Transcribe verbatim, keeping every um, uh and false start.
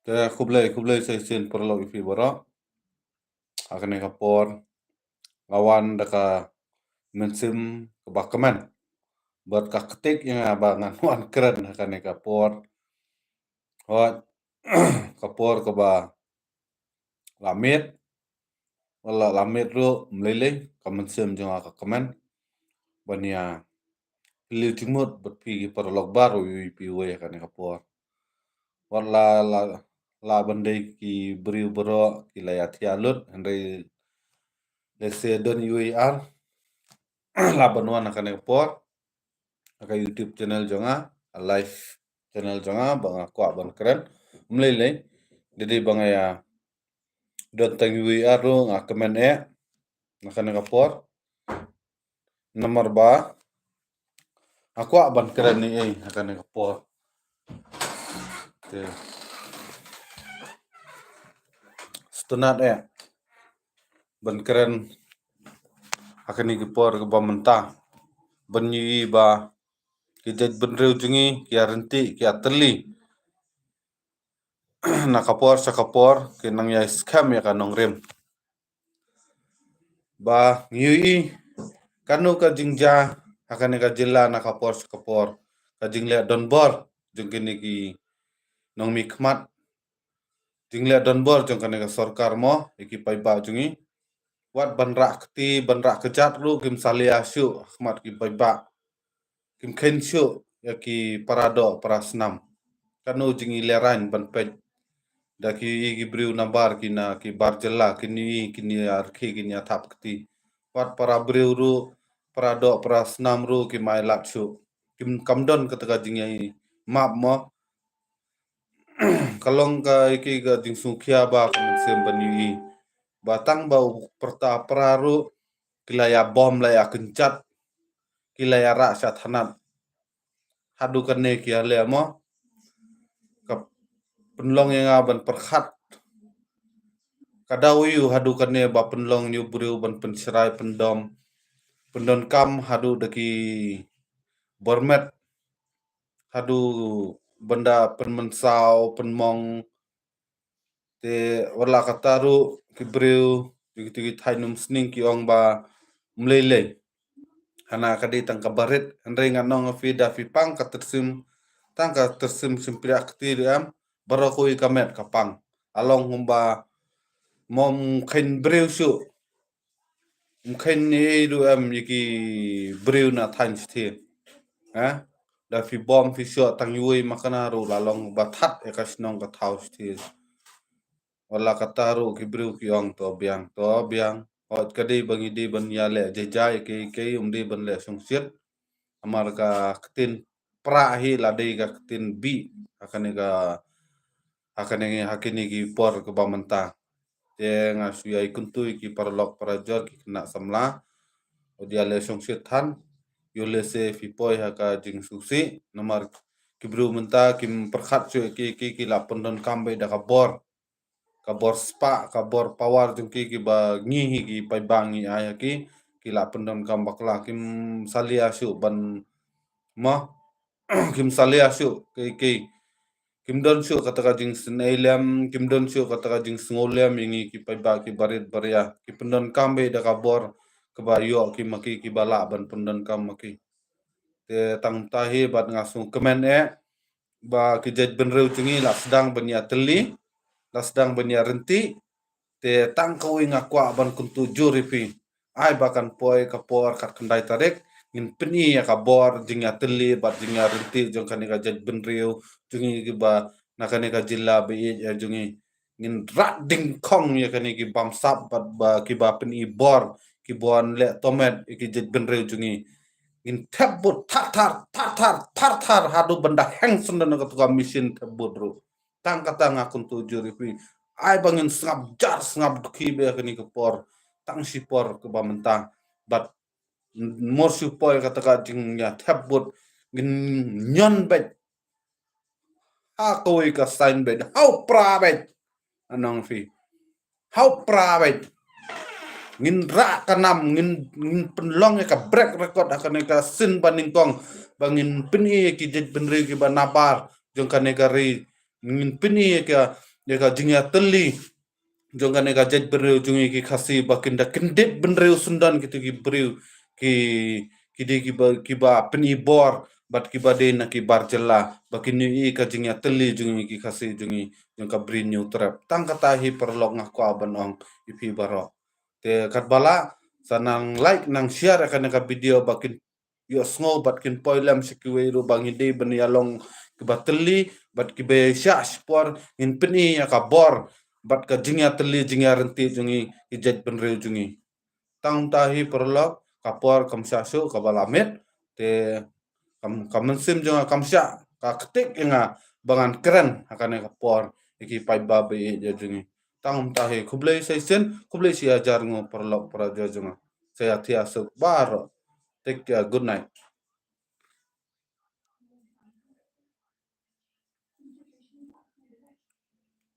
Eh, khublei, khublei sa shisien paralok ïa phi baroh. Ha kane ka por nga wan da ka mynsiem kaba kmen bad ka ktik ïa nga ba ngan wan kren ha kane ka por. Hooid, ka por kaba la miet, la, la miet ruh, ym lei lei, ka mynsiem jong nga ka kmen ban ïa pynlong jingmut bad phi ki paralok baroh, iwei pa iwei ha kane ka por. Wat la, la, la ban dei ki briew baroh ki la ïa thiah lut, hynrei lehse don iwei ar la ban wan ha kane ka por ha ka YouTube channel jong nga, ha live channel jong nga, ba nga kwah ban kren. Ym lei lei, da dei ba nga ïa don tang iwei ar ruh nga kmen eh ha kane ka por. Namar ba nga kwah ban kren ïa, eh, ha kane ka por. Te sngewtynnat eh ban kren ha kane ka por kaba mynta, ban ïohi ba ki jaitbynriew jong ngi ki ïa ryntih, ki ïa tylli na ka por sha ka por, ki nang ïa skhem ïa ka nongrim. Ba ngi ïohi kano ka jingjia ha kane ka jylla na ka por sha ka por, ka jingleh donbor jong kine ki nongmihkhmat, jingleh donbor jong kane ka sorkar mo, ïa ki paidbah jong ngi. Wat ban rah kti, ban rah kjat ruh kim salia shuh ha khmat ki paidbah. Kim kheiñ shuh ïa ki para doh para snam. Kano jingïalehrain ban peit da ki, ïa ki briew nabar ki na ki bar jylla, kine, kine ïa rkhie, kine ïa thap kti. Wat para briew ruh, para doh para snam ruh kim ailad shuh. Kim, kam don kata ka jingïaimap mo. Ka long ka, ïa ki ka jingsngewkhia ba ka mynsiem ban ïohi ba tang ba u pyrta pra ruh ki la ïa bom, la ïa kynjat, ki la ïa rah sha thanat. Haduh kane ki ïaleh mo. Ka pynlong ïa nga ban pyrkhat. Ka daw ïa u haduh kane ba pynlong ïa u briew ban pynshrai pyndom, pyndonkam haduh da ki bor met, haduh ban da pynmynsaw pynmong. Te wat la katta ruh ki briew jong kito ki thaiñ Umsning ki ong ba ym lei lei, hana ka dei tang kaba rit. Hynrei ngan ong ïa phi, da phi pang ka tyrsim, tang ka tyrsim shympriah kti ruh em, baroh kawei ka met ka pang. Ka long kumba ym kheiñ briew shuh, ym kheiñ ei ei ruh em ïa ki briew na thaiñ shatei. Ha, da phi bom phi shoh tang iwei makna ruh la long ba that ïa ka shnong ka thaw shatei. Wat la katta ruh ki briew ki ong to biang, to biang. Hooid, ka dei ba ngi dei ban ïaleh jai jai, kiei kiei ym dei ban leh shongshit. Namar ka ktien pra hi la dei ka ktien bih ha kane ka, ha kane, ha kine ki por kaba mynta. Te nga shu ïai kyntu ïa ki paralok parajor, ki khynnah samla, wat ïaleh shongshit than. Ïoh lehse phi poi ha ka jingsngewsih, namar ki briew mynta kim pyrkhat shuh ïa ki, ki, ki la pyndonkam beit da ka bor, ka bor spah, ka bor power jong ki, kiba ngi hi ki paidbah ngi ai ha ki, ki la pyndonkam bakla, kim salia shuh ban, mo, kim salia shuh, ki, ki, kim don shuh kata ka jingsngeilem, kim don shuh kata ka jingsngewlem ïa ngi ki paidbah ki barit baria, ki pyndonkam beit da ka bor kaba ïoh ki ma ki, kiba lah ban pyndonkam ma ki. Te tang ta hi bad nga sngewkmen eh ba ki jaitbynriew jong ngi la sdang ban ïa tylli, la sdang ban ïa ryntih. Te tang kawei nga kwah ban kyntu jur ïa phi, ai ba kan poi ka por khatkhyndai tarik, ngin pyni ïa ka bor jingïatylli bad jingïaryntih jong kane ka jaitbynriew jong ngi kiba na kane ka jylla ba ïeit jong ngi. Ngin rah dingkhong ïa kane ki bamsap bad ba kiba pyni bor, kiba wan leh tomet ïa ki jaitbynriew jong ngi. Ngin thep vote thar thar, thar thar, thar thar haduh ban da heng shen na kata ka machine thep vote ruh. Tang kata nga kyntu jur ïa phi, ai ba ngin sngap jar sngap dukhi beit ha kane ka por, tang shi por kaba mynta. Bad mor shu poi kata ka jingïathep vote, ngin ñion beit ha kawei ka saiñ beit, ha u pra beit. Ngan ong ïa phi, ha u pra beit. Ngin rah ka nam, ngin, ngin pynlong ïa ka break record ha kane ka sien ba nyngkong ba ngin pyni ïa ki jaitbynriew kiba nabar jong kane ka ri. Ngin pyni ïa ka, ïa ka jingïatylli jong kane ka jaitbynriew jong ngi ki Khasi, ba kin da kyndit bynriew syndon kito ki briew ki, ki dei kiba, kiba pyni bor bad kiba dei na ki bar jylla, ba kin ïohi ka jingïatylli jong ngi ki Khasi jong ngi jong ka Bri Hynñiewtrep. Tang kata hi paralok nga kwah ban ong ïa phi baroh. Te katba lah, sa nang like, nang share ïa kane ka video ba kin ïohsngew bad kin poi lem sha kiwei ruh ba ngi dei ban ïa long kiba tylli bad kiba ïa shah shipor, ngin pyni ïa ka bor bad ka jingïatylli jingïaryntih jong ngi ki jaitbynriew jong ngi. Tang kumta hi paralok, ka por kam shah shuh kaba la miet, te kam, ka mynsiem jong nga kam shah ka ktik ïa nga ba ngan kren ha kane ka por ïa ki paidbah ba ïeit jong ngi. Tang kumta hi, khublei sa shisien, khublei shi hajar nguh paralok para jong nga. Sa ïa thiah suk baroh. Take care, good night.